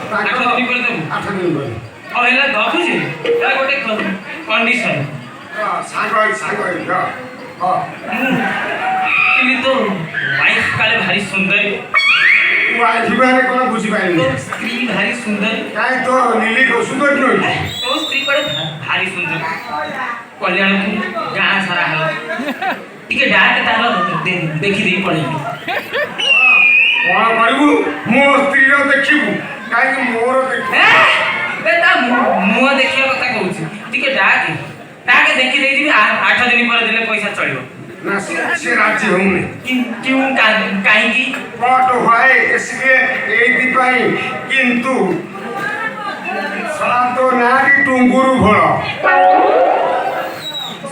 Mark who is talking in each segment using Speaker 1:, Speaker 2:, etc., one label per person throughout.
Speaker 1: 8 ଦିନ ପରେ ଦେବୁ?
Speaker 2: 8 ଦିନ ପରେ।
Speaker 1: ହଉ ହେଲା, ଦବୁ ଯେ ତାର ଗୋଟେ କଣ୍ଡିସନ।
Speaker 2: ହଁ, ସାଙ୍ଗ ହେଇ, ସାଙ୍ଗ ହେଇ, ହଁ ହଁ
Speaker 1: ମୁଁ କିନ୍ତୁ ତୋ ୱାଇଫ କାଳେ ଭାରି ସୁନ୍ଦରୀ।
Speaker 2: ୱାଇଫ ମାନେ କଣ ବୁଝିପାରିଲି?
Speaker 1: ତୋ ସ୍ତ୍ରୀ ଭାରି ସୁନ୍ଦରୀ।
Speaker 2: କାଇଁ, ତୋ ଲିଲି ସୁନ୍ଦର ନୁହେଁ?
Speaker 1: ତୋ ସ୍ତ୍ରୀ କୁଆଡ଼େ ଭାରି ସୁନ୍ଦରୀ। କଲ୍ୟାଣପୁର ଗାଁ ସାରା ହେଲା, ଟିକେ ଡାକ ତାର ଦେଖିଦେଇ ପଳେଇବି।
Speaker 2: କଣ କରିବୁ? ମୋ ସ୍ତ୍ରୀର ଦେଖିବୁ? କାହିଁକି ମୋର ଦେଖିବୁ?
Speaker 1: ଏ, ଏ ତା ମୁହଁ ଦେଖିବା କଥା କହୁଛି। ଟିକେ ଡାକେ ଡାକେ, ଦେଖି ଦେଇଯିବି। 8 ଦିନ ପରେ ଦେଲେ ପଇସା ଚଳିବ।
Speaker 2: ନା, ସେ ରାଜି ହଉନି।
Speaker 1: କେଉଁ କାହିଁକି?
Speaker 2: But why? ଏସିଏ ଏଇଥିପାଇଁ କିନ୍ତୁ ଶଳା ତୋ ନାଁଟି ଟୁଙ୍ଗୁରୁ ଭୋଳ।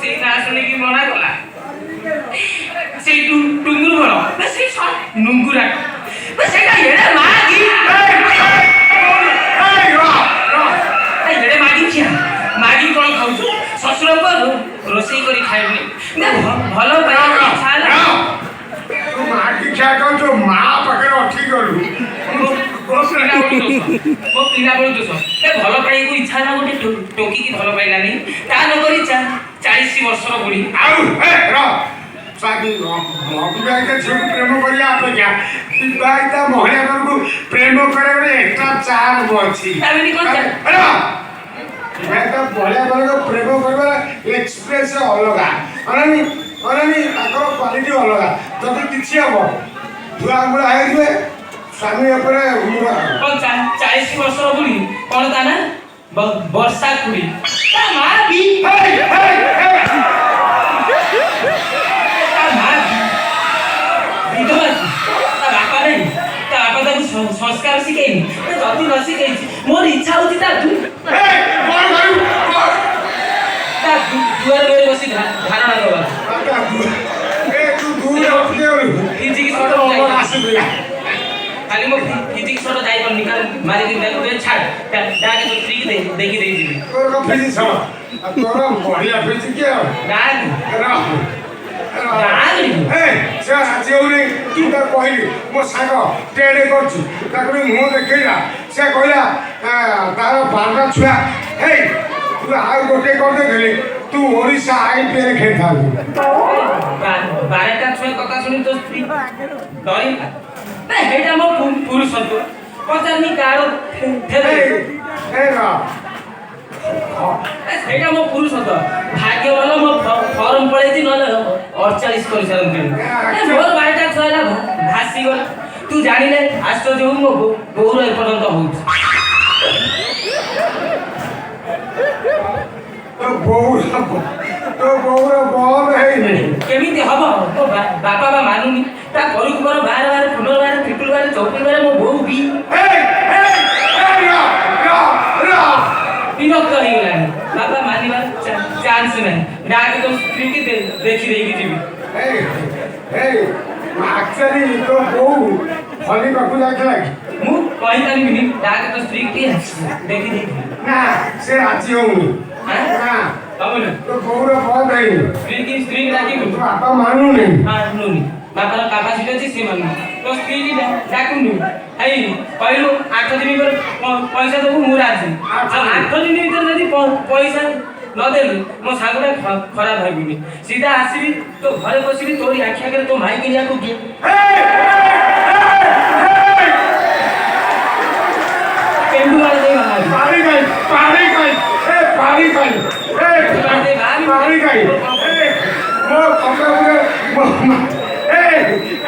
Speaker 1: ସେଇ ନାଁ ଶୁଣିକି ମନା କଲା? ସେଇ ଟୁଙ୍ଗୁରୁ ଭଳ ନା ସେଇ ନୁଙ୍ଗୁରା ବେ, ସେଇଟା ଏଡ଼େ ମାଗି।
Speaker 2: ଏଇ, ରହ, ରହ।
Speaker 1: ଏଡ଼େ ମାଗି ଖିଆ, ମାଗି କଣ ଖାଉଛୁ? ଶ୍ୱଶୁରଙ୍କ ରୋଷେଇ କରି ଖାଇବୁନି ନା ଭଲ ପାଇବାକୁ ଇଚ୍ଛା ହେଲା।
Speaker 2: ତୁ ମାଗି ଖିଆ କରୁଛୁ, ମା ପାଖରେ ଅଠି ଗଲୁ।
Speaker 1: ମୋ ପିଲାବେଳୁ ଦୋଷ, ମୋ ପିଲାବେଳୁ ଦୋଷ। ଏ ଭଲ ପାଇବାକୁ ଇଚ୍ଛା ହେଲା, ଗୋଟେ ଟୋକିକି ଭଲ ପାଇଲାନି, ତା ନ କରି 40 ବର୍ଷର ବୁଢ଼ୀ।
Speaker 2: ଆଉ ଏ ରହ, ଅବିବାହିତ ଝିଅକୁ ପ୍ରେମ କରିବା ଅପେକ୍ଷା ବିବାହିତ ମହିଳାମାନଙ୍କୁ ପ୍ରେମ କରିବା ଗୋଟେ ଏକ୍ସଟ୍ରା ଚାର୍ମ ଅଛି।
Speaker 1: ତା ବୋଲି କଣ
Speaker 2: ଆରେ ରହ। ବିବାହିତ ମହିଳାମାନଙ୍କୁ ପ୍ରେମ କରିବାର ଏକ୍ସପ୍ରେସ ଅଲଗା। ଅନାନି ଅନାନି, ତାଙ୍କର କ୍ୱାଲିଟି ଅଲଗା। ଯଦି କିଛି ହବ, ଧୁଆ ମୂଳା ହେଇଯିବେ ସ୍ୱାମୀ ଉପରେ ମୁଣ୍ଡ।
Speaker 1: କଣ 40 ବର୍ଷର ବୁଢ଼ୀ, କଣ ତା ନା? ବର୍ଷା ଖୁଡ଼ି। ତା ମା ବି
Speaker 2: ହେଇ, ହେଇ, ହେଇ।
Speaker 1: ତା ମା ବିଧବା, ତା ବାପା ନାହିଁ, ତା ବାପା ତାକୁ ସଂସ୍କାର ଶିଖେଇନି। ଯଦି ନ ଶିଖେଇଛି, ମୋର ଇଚ୍ଛା ହଉଛି ତା
Speaker 2: ହେଇ, କଣ କରିବୁ କଣ?
Speaker 1: ତା ଦୁଆର ମୁହଁରେ ବସି ଧାରଣା ଦବା।
Speaker 2: ଏ ତୁ ଦୂର ଅଟକି ଗଲୁ।
Speaker 1: ଫିଜିକ୍ସ ସହିତ
Speaker 2: ଆସିଥିଲା।
Speaker 1: ଖାଲି ମୋ ଫିଜିକ୍ସ ସହିତ ଯାଇପାରୁନି, କାରଣ ମାରିକି ତାକୁ ଦେ, ଛାଡ଼, ଡାକେ ତୋ ସ୍ତ୍ରୀକି, ଦେଖି ଦେଇଯିବି।
Speaker 2: ତୋର କଣ ଫିଜିକ୍ସ ହବ? ଆଉ ତୋର ବଢିଆ ଫିଜିକ୍ସ ଆଉ।
Speaker 1: ଡାକ।
Speaker 2: ରହ।
Speaker 1: ଡାକ।
Speaker 2: ଏ ସେ ରାଜି ହଉନି। ତୁ ତାକୁ କହିଲି, ମୋ ସାଙ୍ଗ ଟେଡେ କରୁଛି, ତାକୁ ବି ମୁହଁ ଦେଖେଇଲା। ସେ କହିଲା ତାର 12ଟା ଛୁଆ। ହେଇ, ତୁ ଆଉ ଗୋଟେ କରିଦେଇଥିଲି, ତୁ ଓଡ଼ିଶା ଆଇପିଏଲ ଖେଳିଥାନ୍ତୁ।
Speaker 1: 12ଟା ଛୁଆ କଥା ଶୁଣି ତୋ ସ୍ତ୍ରୀ ଡରିଲା ନା? ହେଇଟା ମୋ ପୁରୁଷତ୍ୱ ପଚାରିନି କାହାର।
Speaker 2: ଏଇ, ଏ ରହ।
Speaker 1: ସେଇଟା ମୋ ପୁରୁଷତ୍ୱ। ଭାଗ୍ୟ ଭଲ ମୋ ଫର୍ମ ପଳେଇଛି, ନହେଲେ 48 କରିସାରନ୍ତିନି। ଏ, ମୋର 12ଟା ଛୁଆ ହେଲା, ଭାସିଗଲା। ତୁ ଜାଣିଲେ ଆଶ୍ଚର୍ଯ୍ୟ ହବୁ, ମୋ ବୋଉର ଏପର୍ଯ୍ୟନ୍ତ ହଉଛି।
Speaker 2: ତୋ ବୋଉର ବନ୍ଦ ହେଇନି?
Speaker 1: କେମିତି ହବ? ମୋ ବାପା ବା ମାନୁନି। ତା ପରକୁ ପର ବାର ବାର, ପୁନର୍ବାର, ତ୍ରିପୁଲ ବାର, ଚୌପୁଲ ବାର, ମୋ ବୋଉ ବି
Speaker 2: ଏଇ, ଏଇ, ଏଇ, ରହ, ରହ, ରହ।
Speaker 1: ବିରକ୍ତ ହେଇଗଲାଣି। ବାପା ମାନିବାର ଚାନ୍ସ ନାହିଁ। ଡାକେ ତୋ ସ୍ତ୍ରୀକି, ଦେଖି ଦେଇକି ଯିବି।
Speaker 2: ଏଇ, ଏଇ, ଆକ୍ଚୁଆଲି ତୋ ବୋଉ ଫଲି ପାଖକୁ ଯାଇଥିଲା କି?
Speaker 1: ମୁଁ କହିପାରିବିନି। ଡାକେ ତୋ ସ୍ତ୍ରୀକି, ଟିକେ ଦେଖି ଦେଇକି।
Speaker 2: ନା, ସେ ରାଜି ହଉନି।
Speaker 1: ଆଁ?
Speaker 2: ନା।
Speaker 1: ହବନି?
Speaker 2: ତୋ ବୋଉର ବନ୍ଦ ହେଇନି।
Speaker 1: ସ୍ତ୍ରୀକି ଡାକିବୁ?
Speaker 2: ତୋ ବାପା ମାନୁନି।
Speaker 1: ମାନୁନି, ବାପାର କାପାସିଟି ଅଛି, ସେ ମାନୁନି। ତୋ ସ୍ତ୍ରୀକି ଡାକୁନୁ। ଏଇ କହିଲୁ, 8 ଦିନ ପରେ ପଇସା ଦେବୁ, ମୁଁ ରାଜି। ଆଉ 8 ଦିନ ଭିତରେ ଯଦି ପଇସା ନଦେଲୁ, ମୋ ସାଙ୍ଗଟା ଖରାପ ଭାବିନି। ସିଧା ଆସିବି, ତୋ ଘରେ ବସିବି, ତୋରି ଆଖି ଆଗରେ ତୋ ମାଇକିନିଆକୁ କିଏ
Speaker 2: ଏଇ, ଏଇ, ଏଇ,
Speaker 1: ପେଣ୍ଡୁ ମାଳ ଦେଇ ବାହାରିବି।
Speaker 2: ପାଣି କାଇଁ, ପାଣି କାଇଁ? ଏ ପାଣି କାଇଁ? ଏ ପାଣି କାଇଁ? ଏ ମୋ କଟକରେ ମୋ ଏ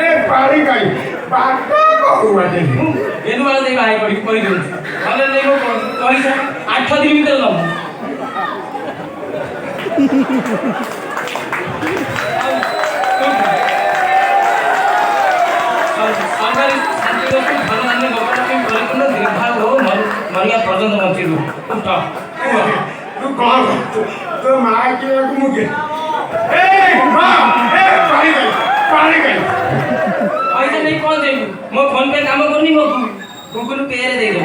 Speaker 2: ଏ ପାଣି କାଇଁ? ବାଟ କହୁ ବାଟେ।
Speaker 1: ମୁଁ ଗେଣ୍ଡୁ ମାଳ ଦେଇ ବାହାରି ପଡ଼ିବି, କହିଦେଉଛି। ନହେଲେ ନେଇ ମୋ ପଇସା 8 ଦିନ ଭିତରେ ଦବୁ। ସଂସାରେ ଶାନ୍ତି ବସ୍ତୁ, ଧନ ଧାନ୍ୟ ଗୋପାଳ ପରିପୂର୍ଣ୍ଣ, ଦୀର୍ଘାୟୁ ହଉ, ମରିବା ପର୍ଯ୍ୟନ୍ତ ବଞ୍ଚିବୁ। ଉଠ କୁହ।
Speaker 2: ତୁ କଣ କରୁଛୁ? ତୋ ମା କିବାକୁ ମୁଁ ଏ ମା, ଏ ପାଣି କାଇଁ, ପାଣି କାଇଁ?
Speaker 1: ପଇସା ନେଇ କଣ ଦେବୁ? ମୋ ଫୋନ ପେ କାମ କରୁନି, ମୋ ଗୁଗୁଲ ପେ ରେ ଦେଇଦେବୁ।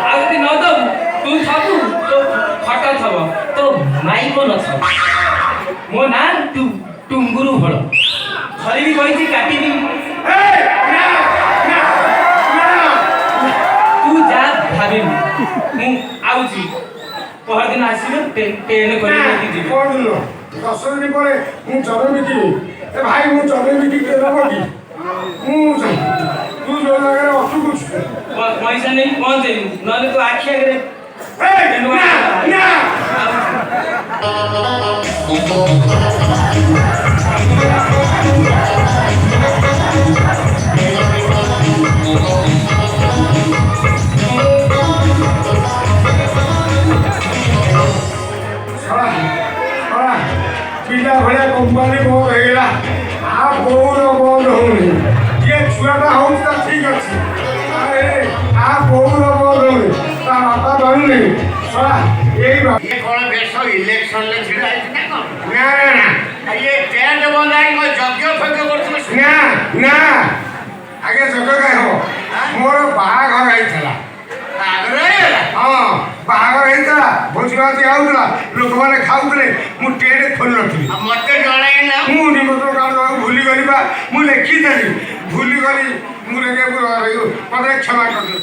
Speaker 1: ଆଉ ଯଦି ନ ଦବୁ, ତୁ ଥବୁ, ତୋ ଖଟ ଥବ, ତୋ ମାଇପ ନଥବ। ମୋ ନାଁ ଟୁ ଟୁଙ୍ଗୁରୁ ଭଳ। ଧରିବି କହିଛି, କାଟିବି।
Speaker 2: ଏ ନା, ନା, ନା।
Speaker 1: ତୁ ଯା ଭାବିବୁ। ମୁଁ ଆଉଛି, ପହରଦିନ ଆସିବେ, ଟେନ୍ କରି ନେଇକି ଯିବି।
Speaker 2: ପରଦିନ 10 ଦିନ ପରେ ମୁଁ ଜମି ବିକିବି। ଏ ଭାଇ, ମୁଁ ଜମି ବିକିକି ଦେବ କି? ମୁଁ ତୁ ଯୋଉ ଜାଗାରେ ଅଟକୁଛୁ।
Speaker 1: ପଇସା ନେଇକି ପହଞ୍ଚେଇବୁ, ନହେଲେ ତୁ ଆଖି ଆଗରେ।
Speaker 2: ଏଇ, ନା ନା।
Speaker 1: ଆଉଛି।
Speaker 2: ଶଳା ଶଳା, ପିଲା ଭଳିଆ କମ୍ପାନୀ ବନ୍ଦ ହେଇଗଲା, ଆଉ ବୋଉର ବନ୍ଦ ହଉନି। ଇଏ ଛୁଆଟା ହଉଛି ତା ଠିକ ଅଛି। ଆରେ, ଆ ବୋଉର ବନ୍ଦ ହଉନି, ତା ବାପା ଧରୁନି ଶଳା ଏଇ
Speaker 3: ଇଏ କଣ ବେଶ, ଇଲେକ୍ସନରେ ଛିଡା ହେଇଛି ନା କଣ?
Speaker 2: ନା ନା ନା।
Speaker 3: ଆଉ ଇଏ ଟେଣ୍ଟ ବନ୍ଧା ହେଇ କଣ ଯଜ୍ଞ ଫଜ୍ଞ କରୁଥିବ?
Speaker 2: ନା ନା ଆଜ୍ଞା, ଯଜ୍ଞ କାଇଁ ହବ? ମୋର ବାହାଘର ହେଇଥିଲା।
Speaker 3: ବାହାଘର ହେଇଗଲା?
Speaker 2: ହଁ, ବାହାଘର ହେଇଥିଲା, ଭୋଜି ଭାତ ହଉଥିଲା, ଲୋକମାନେ ଖାଉଥିଲେ, ମୁଁ ଟେଣ୍ଟ ଖୋଲି ନଥିଲି।
Speaker 3: ଆଉ ମତେ ଜଣେଇନା?
Speaker 2: ମୁଁ ନିମନ୍ତ୍ରଣ କାର୍ଡ଼ ଦେବାକୁ ଭୁଲିଗଲି ବା, ମୁଁ ଲେଖିଦେଲି, ଭୁଲିଗଲି। ମୁଁ ଲେଖିବାକୁ ମତେ କ୍ଷମା କରିଦିଅ।